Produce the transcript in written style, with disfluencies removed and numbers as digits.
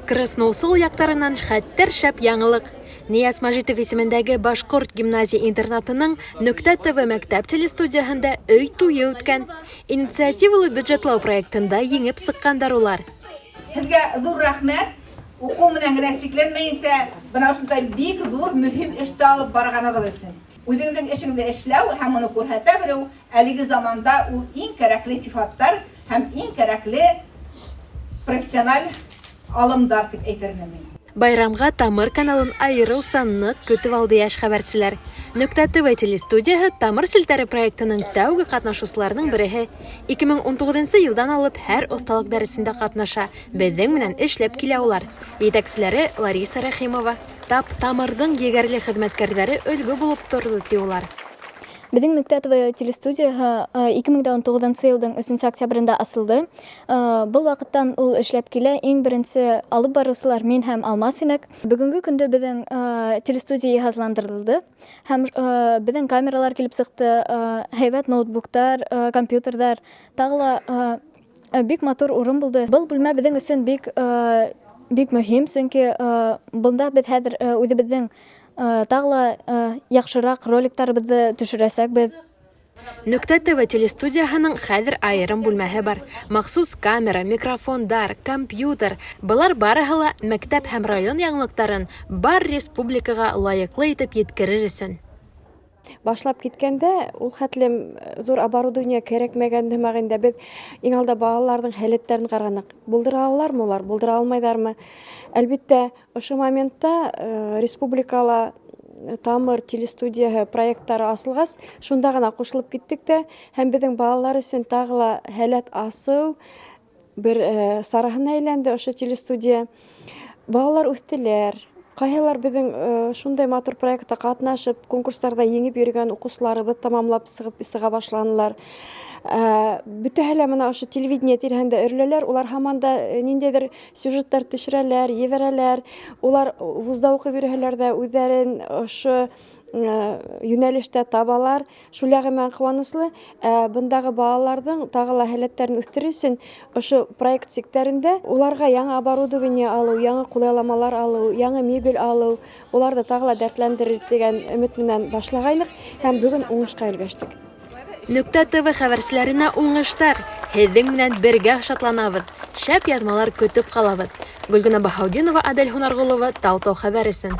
Красноусол яҡтарынан хәтәр шәп яңылыҡ. Нияз Мәжитов исемендәге башҡорт гимназия-интернатының Нөктә ТВ мәктәп телестудияһында өй туйы үткән. Инициативалы бюджетлау проектында еңеп сыҡҡандар улар. Һеҙгә ҙур рәхмәт, уҡыу менән генә сикләнмәйенсә, бына ошондай бик ҙур мөһим эште алып барғанығыҙ өсөн. Үҙеңдең эшеңде эшләү һәм уны күрһәтә белеү әлеге заманда ул иң кәрәкле сифаттар һәм иң кәрәкле профессиональ алымдар дип әйтер инем мин. Байрамға Тамыр каналын айырыуса ныҡ көтөп алды йәш хәбәрселәр. Нөктә ТВ телестудияһы Тамыр селтәре проектының тәүге ҡатнашыусыларының береһе. 2019 йылдан алып һәр оҫталыҡ дәресендә ҡатнаша, беҙҙең менән эшләп килә улар. Етәкселәре Лариса Рәхимова. Тап Тамырҙың егәрле хеҙмәткәрҙәре өлгө булып торҙо, ти улар. Беҙҙең Нөктә ТВ телестудияһы 2019 йылдың 3 октябрендә асылды. Был ваҡыттан ул эшләп килә. Иң беренсе алып барыусылар мин һәм Алмаз инек. Бөгөнгө көндә беҙҙең телестудия йыһазландырылды һәм беҙҙең камералар килеп сыҡты, һәйбәт ноутбуктар, компьютерҙар, тағы ла бик матур урын булды. Был бүлмә беҙҙең өсөн бик бик мөһим, сөнки бында беҙ хәҙер үҙебеҙҙең тағы ла яҡшыраҡ роликтарыбыҙҙы төшөрәсәкбеҙ. Нөктә ТВ телестудияһының хәҙер айырым бүлмәһе бар. Махсус камера, микрофондар, компьютер. Былар барыһы ла мәктәп һәм район яңылыҡтарын бар республикаға лайыҡлы итеп еткерер өсөн. Башлап киткәндә ул хәтлем ҙур оборудование кәрәкмәгән һымаҡ инде. Беҙ иң алда балаларҙың һәләттәрен ҡараныҡ. Булдыра алалармы улар, булдыра алмайҙармы? Әлбиттә, ошо моментта республикала Тамыр телестудияһы проекттары асылғас, шунда ғына ҡушылып киттек тә, һәм беҙҙең балалар өсөн тағы ла һәләт асыу бер сараһына әйләнде ошо телестудия. Балалар үҫтеләр. Ҡайһылар беҙҙең шундай матур проектта ҡатнашып, конкурстарҙа еңеп йөрөгән уҡыусыларыбыҙ тамамлап сығып сыға башланылар. Бөтәһе лә бына ошо телевидение тирәһендә өрөләләр, улар һаман да ниндәйҙер сюжеттар төшөрәләр, ебәрәләр. Улар вузда уҡып йөрөһәләр ҙә үҙҙәрен ошо йүнәлештә табалар. Шул яғы менән ҡыуаныслы. Ә бындағы балаларҙың тағы ла һәләттәрен үҫтерер өсөн ошо проект сиктәрендә уларға яңы оборудование алыу, яңы ҡулъяламалар алыу, яңы мебель алыу, уларҙы тағы ла дәртләндерер тигән өмөт менән башлағайныҡ һәм бөгөн уңышҡа өлгәштек. Нөктә ТВ хәбәрселәренә уңыштар! Һеҙҙең менән бергә шатланабыҙ. Шәп яҙмалар көтөп ҡалабыҙ. Гөлгенә Баһаутдинова, Адель Һунарғолова, Тау-Тау хәбәр өсөн.